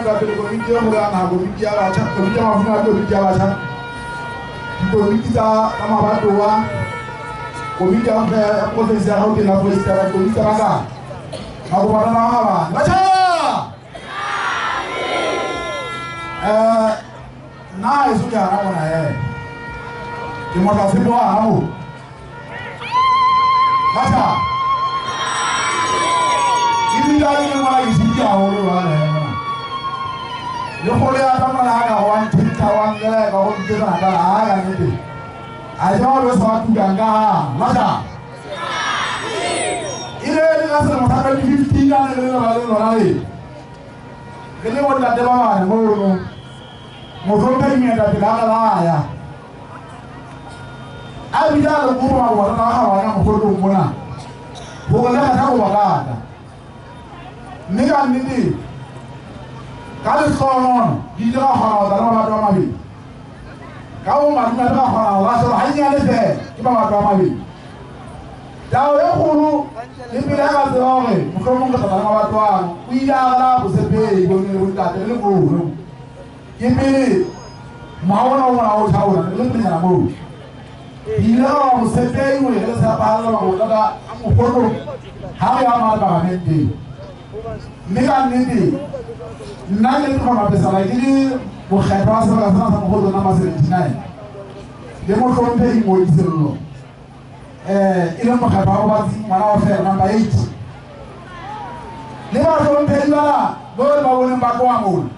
Moetapele komiti e kgolo ya naha, komiti ya batjha, komiti ya mafumahadi, komiti ya batjha, dikomiti tsa mabatowa, komiti ya province ya Gauteng la Foreisetata, dikomiti tsa makala, makopana a gabane. Batjha! Nna haeso ke hana mona he. Ke motla tshepo wa hao. Batjha! Ebile a ke le mona ke sitile haholo jwale he mona. Le kgolo ya ka mona ha ka wa nthetha wa nkeleka go ntsetsa ka ha ka nnete. A ja o le sa tukang ka ha. Batjha! Ile le ka selemo sa 2015 ka ne le le ba le lona le. Re le bontate ba bane mono. Mohlomphehi moetapele a re laya. A bile a re kopa go bona ga bana mogodong mona. Gore le kgatha go bakata. Mme ka nnete ka lehlohonolo ke ile ka kgona go tla le mabato a mabedi. Ka bo madimabe ka kgona go lahlehelwa hannyane feela ke mabato a mabedi. Tao e kgolo le pele a ka tseba gore mohlomong re tla tla le mabato ano, o ile a re la botshepehi bo mme le bontate re le mono. Ke pele moago ona o mona o tjha ona, re le pelenyana moo. Ke ile ka ba botshepehi hore re le tshepahale mabotata a mogodong ha re ya mane paramenteng. Mme ka nnete nna ke le Tloga Mapesela ke le mokgethwa wa sebaka sena sa Mogodong number 79 le mohlomphehi Mooki Sello e leng mokgethwa wa Bobatsi ngwana wa Fela number 8 le bahlomphehi bana bohle ba boneng ba tloha mona.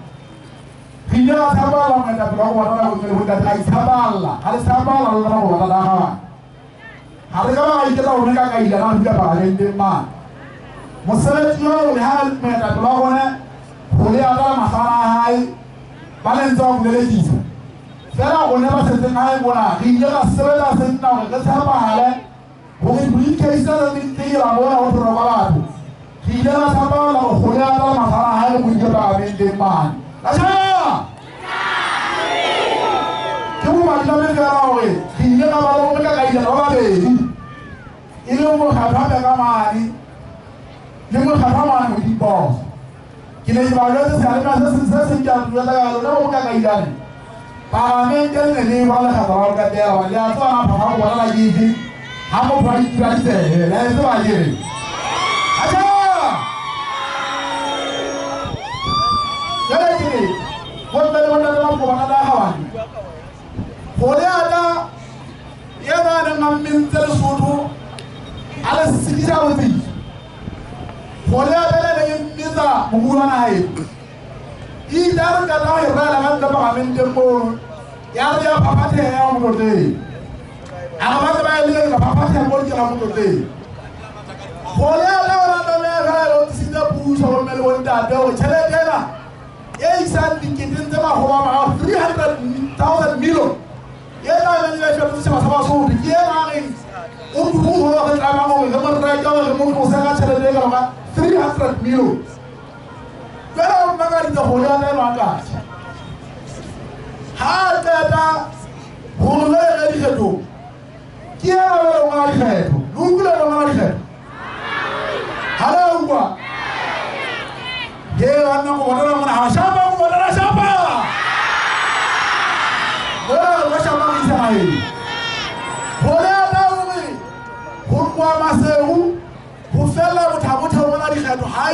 Re ile ra tshepahalla moetapele wa go bona bomme le bontate, ra itshepahalla, ga le tshepahalla le lona go bona ga bana. Ga re ka ba ra iketsa rone ka kaila ra dula paramenteng mane. Mosebetsi oo le ha moetapele wa rona go le ata le mahlala a hae ba le ntse ba mo lelekisa. Fela rone ba setseng hae mona re ile ra sebetsa senna hore re tshepahale hore briefcase tse di tira mona ho tloha kwa batho. Re ile ra tshepahalla hore go le ata le mahlala a hae le mo ile paramenteng mane. Batjha! Ke bomadimabe fela hore re ile ra ba le bo mokakailana ba babedi e leng mokgatho wa Bekamane le mokgatho wa mane Modiphoso. Ke ne ke ba jwetse seyalemoya se seng se seng ke a jwetsa ka lona bo mokakailane. Paramente le ne le ba lekgatho la ho qetela hobane le a tseba na phapha go bona la ke efe ha motho a itiba ditsebe le a e tseba akere. Batjha! Jwale ke re bomme le bontate ba bana ba gabane go le ata yena a neng a mmentse Lesotho a le sedisa botsitso go le ata le neng e mmetsa mobu wa naha eno. E ile a re qeta ho e rela ka ntle paramenteng mono ya re ya phaphatheha ya motlotleng. A re ba tle ba e leka phaphatheha mo ke la motlotleng. Go le ata o na tlameha fela le o tlisitse puso bomme le bontate hore tjhelete ena e isang diketeng tse makgolo a mararo 300,000 million e tla beng e fetotse setjhaba sa Basotho ke ena a reng o moruo re tlamehang hore re mo reke hore re mo tlose ka tjhelete e kalo ka 300 million. Jwale o mmakaditse go le ata enwa katjha. Ha a qeta hore le re dikgethong ke ena jwale o ngola dikgetho. Le utlwile le ngola dikgetho? Ha le a utlwa? He banna go bona mona ha shapa go bona shapa. Bona ba shapa go isa maele. Go le ata hore go tloha Maseru ho fella Mothabotha o ngola dikgetho ha e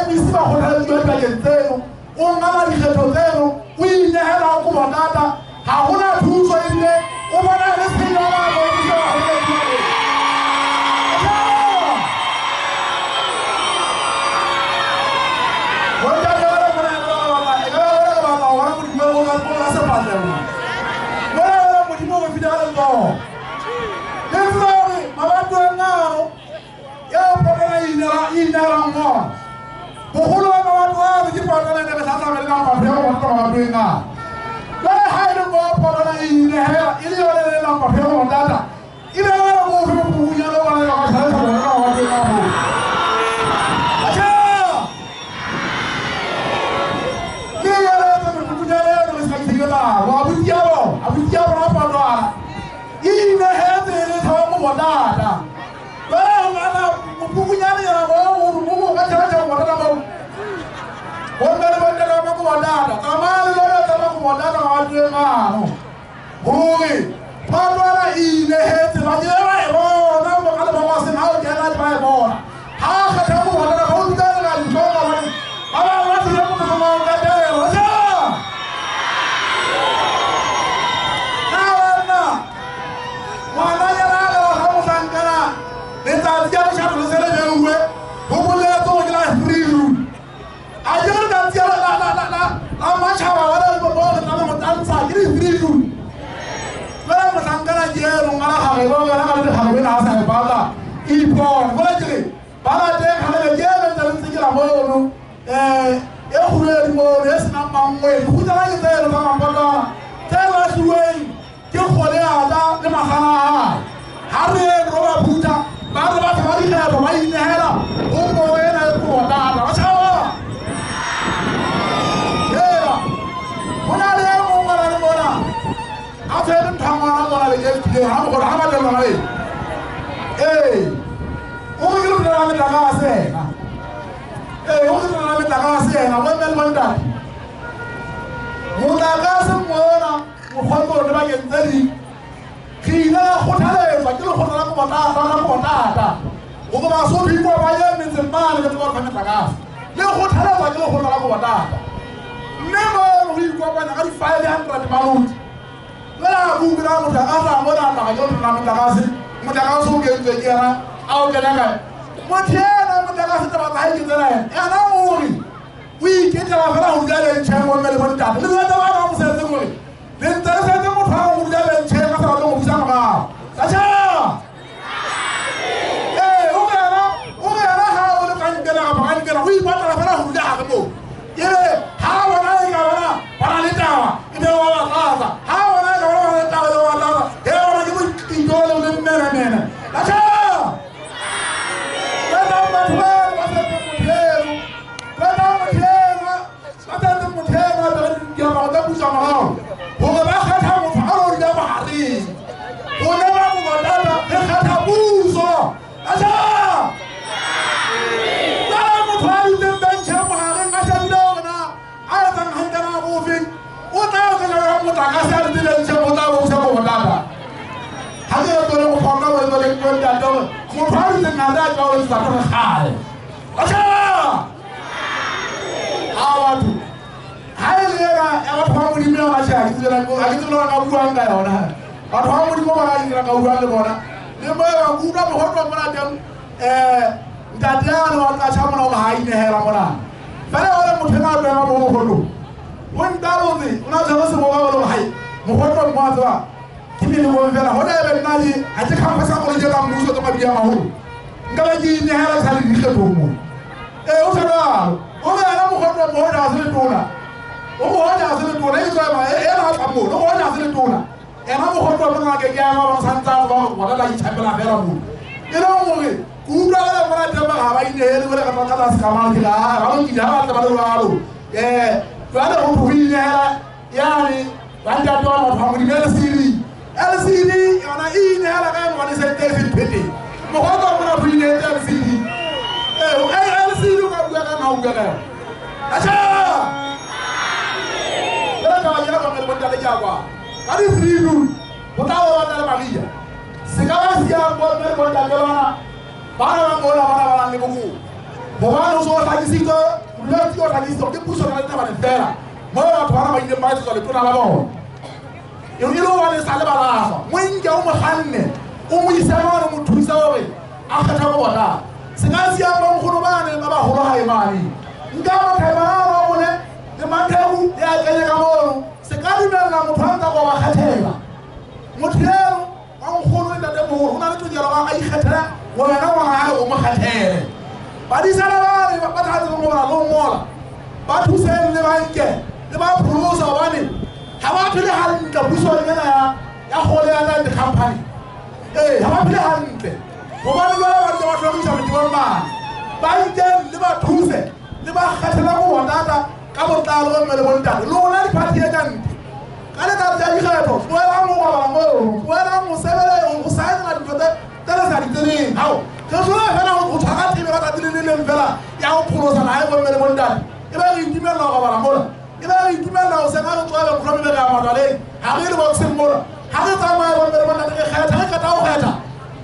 emise bakgothalediwa dibakeng tseno o ngola dikgetho tseno o inehela ho koba tata ha hona thuso ebile o bona le tshenyo ya nako e emisa bakgothalediwa. Bontate ba le mona e ka ba e ka ba re batla ho bona Modimo o ka ka sefahleho. Mona jwale Modimo o re file ka letsoho. Le tseba hore mabatoweng ano eo potana e ineelang ona. Boholo ba mabato ano ke potana e ne re hlahlama le ka maphe a go bona mabatoweng ano. Jwale ha e le mo potana e inehela e le yone le leng maphe a go tata. E be yona mo fe mopukunyana o bona ka tshwanetse bona mabatoweng a moo. Batjha! Mme jwale etsa mepukunyana eno re sa itshenyetsa abuti ya bona, abuti ya bona potwana. E inehetse e le tshaba mo botata. Jwale ngwana mopukunyana yena mo o mo ka tshaba tshaba bona mo. Bomme le bontate ba mano hore phatwana e inehetse ba ke ba e bona mogale ba wa seng ha o kena ba e bona ha kgetha go bona ba o dutela ntho ka bone ba ba ba tsile motho mo ka tela ja na na ngwana ya ra ga mohlankana letsatsi ya leshano le sele beuwe ho boletse go ke la 3 June a ke re letsatsi la la la la la matjhaba wa le bo re tla mo tantsha ke di 3 June fela mohlankana ke eno ngwana gagwe ba bona ga le gagwe na sa e batla ipone go le ke ba la teng ga le ke le ntse ntse ke la mono e guredi mono e sena mangwe go tsana ke tselo ka mapotla tsela tluweng ke gole ada le magana ha re ro ba phuta ba re batho ba dikgetho ba inehela go mo ena e go tata ba tshaba ea go na le mongwe le mona a tshwere nthangwana mona le ke file ha mo gore ha ba le lona e o re ke le metlakase ena o re le metlakase ena bo mme le bontate motlakase mona mokgotso le bakeng tse ding re ile ra kgothaletswa ke lekgotla la kobotata la kobotata gore Basotho ikwa ba ye metseng mane ka tseba go fa metlakase le kgothaletswa ke lekgotla la kobotata mme mono go ikopanya ka di-500 maluti fela a bue la motlakase a mona a tlaga ke lona motlakase motlakase o kentswe ke ena a o kena kae motho ena motlakase taba tsa hae ke tsena ena ena o re o iketlela fela go dula bentšheng gomme le bontate le tsena taba ba mo setseng gore le ntse le setse motho a go dula bentšheng a sa batle go busa morago satjha o re ena ha o le kankela kapa kankela o ipatlela fela go dula gare moo ebe ha bona e ka bona ba na le taba e be wa ba tlatsa ha bona e ka bona ba na le taba e be wa ba tlatsa e bona ke boitolo le mmenemene satjha gore ba kgetha motho a re dula magareng go ne ba bobotata re kgetha puso atjha jwale motho a dutseng bentšheng mogareng a shebile gore na a etsang hantle na bofeng o tla o kenya jwang motlakase a dutse bentšheng o tla bo busa bobotata ha ke re tswele go tlhoka bo tswele ntate gore motho a dutseng gare a tswa o letsa gore kgale atjha ha batho ha e le ena ya batho ba Modimo yona tjhe ha ke tsebe le ka buang ka yona batho ba Modimo bona ke tsebe ka buang le bona le mo ba utlwa mogotlo mona teng ntate yane wa tlatjha mona hore ha inehela mona fela ole motho ena a tlohela mo mogotlo o ntalotse o na tshwere seboka o le hai mogotlo mo a tseba ke melekong fela hona ebe nna le ha ke khamphasa koloi tsa mmuso tsa mabidi a maholo nka be ke inehela ke sa le dikgethong mo o sa jwalo o re ena mogotlo mo o ne a se letona o go ja se le tona e tswa e la tla mo go ja se le tona ena mogotlo mo ngake ke ya ba santsa ba go la itshapela fela mo e le gore ke utlwa le mona teng ba ga ba inehele go le ka tla se kamang ke la ba lo ke ba tla ba le jwalo jwale go go inehela yane ba ntate wa batho ba Modimo LCD LCD yona e inehela ka ngwane se tse se phete mogotlo mona go inehetse LCD LCD o ka bua ka na o bua ka yona atjha ka di 3 June go tla ba batla le Maria se ka ba siang bo mme le bontate bana bana ba mola bana ba nang le bokoa gobane o so o hlakisitswe molwetse o hlakisitswe ke puso ka ditabane fela mo batho bana ba ileng ba etsetswa letona la bona e le gobane sa le balafa mo nke o mo kganne o mo ise mane o mo thusa gore a kgetha bo bona se ka siang bonkgono bane ba baholo hae mane nka mathebana ba bone le mathebu le a kenye ka mono se ka dumella motho a ntsa go ba kgethela motho eo wa nkgono le ntatemoholo go na le tokelo a ikgethela wena ngwana hae o mo kgethele badisana bane ba tla tsebeng go bala le go ngola ba thuseng le banke le ba pholosa gobane ga ba phele hantle puso ena ya kgole ya land company ga ba phele hantle gobane jwale ba ntse ba tlhorisa metebong mane ba nkeng le ba thuse le ba kgethela go bonata ka botlalo bo mme le bontate lona diphathi e ka ntle ka letsatsi la dikgetho tloelang go robala moo tloelang go sebele go saenela dintho tse le sa di tsebeng ao re tlola fela go tshwara tsebe ka tsatsi le le leng fela ya go pholosa nae bo mme le bontate e be re itumelela go robala mola E be re itumella hoseng ha re tsoha be mohlomong be re ya majwaleng, ha re le boxeng mona, ha re tsamaye bomme le bontate, re kgetha, re qeta ho kgetha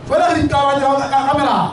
jwale re dikabanya ka melao.